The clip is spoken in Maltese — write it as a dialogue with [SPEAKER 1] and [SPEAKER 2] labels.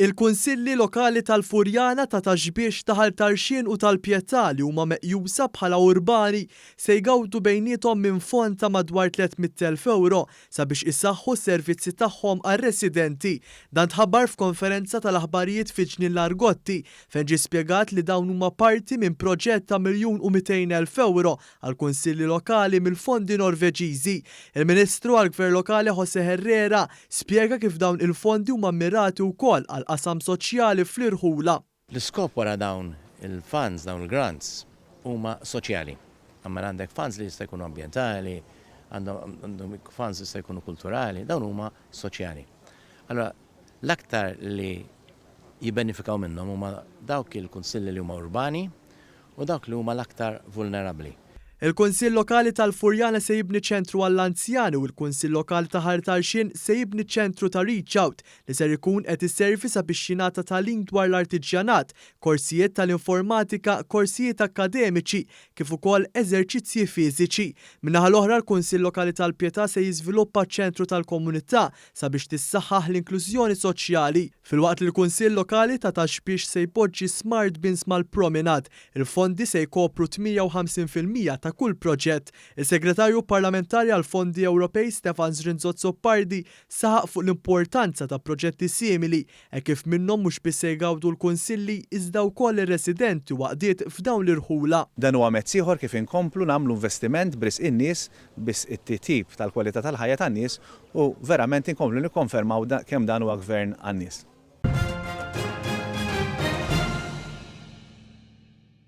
[SPEAKER 1] Il-Kunsilli Lokali tal-Furjana, ta' Ta' Xbiex, ta' Ħal Tarxien u tal-Pietà li huma meqjusa bħala urbani se jgawdu bejniethom minn fond ta' madwar 300,000 ewro sabiex isaħħu s-servizzi tagħhom għar-residenti. Dan tħabbar f'konferenza tal-aħbarijiet fi Ġnien l-Argotti fejn ġie spjegat li dawn huma parti minn proġett ta' 1,200,000 ewro għall-Kunsilli Lokali mill-fondi Norveġiżi. Il-Ministru għall-Gvern Lokali José Herrera spjega kif dawn il-fondi huma mmirati wkoll għall-qasam soċjali fl-irħula.
[SPEAKER 2] L-iskop wara dawn il-funds, dawn il-grants, huma soċjali. Imma għandek funds li jista' jkunu ambjentali, għandhom funds li jista' jkunu kulturali, dawn huma soċjali. Allura, l-aktar li jibbenefikaw minnhom huma dawk il-kunsilli li huma urbani u dawk li huma l-aktar vulnerabbli.
[SPEAKER 1] Il-Kunsill Lokali tal-Furjana se jibni ċentru għall-anzjani u l-Kunsill Lokali ta' Ħal Tarxien se jibni ċentru ta' Reach Out li ser ikun qed iservi sabiex jingħata tagħlim dwar l-artiġjanat, korsijiet tal-informatika, korsijiet akkademiċi kif ukoll eżerċizzji fiżiċi. Min-naħa l-oħra l-Kunsill Lokali tal-Pietà se jiżviluppa ċentru tal-komunità sabiex tissaħħaħ l-inklużjoni soċjali. Filwaqt li l-Kunsill Lokali ta' Ta' Xbiex se jpoġġi smart bins mal-promenade, il-fondi se jkopru 58% ta' kull proġett. Is-Segretarju Parlamentari għall-Fondi Ewropej Stefan Zrinzo Azzopardi saħaq fuq l-importanza ta' proġetti simili hekk kif minnhom mhux biss se jgawdu l-kunsilli iżda wkoll ir-residenti u għaqdiet f'dawn l-irħula.
[SPEAKER 3] Dan huwa mezz ieħor kif inkomplu nagħmlu investiment b'risq in-nies, b'risq it-titjib tal-kwalità tal-ħajja tan-nies u verament inkomplu nikkonfermaw kemm dan huwa Gvern għan-nies.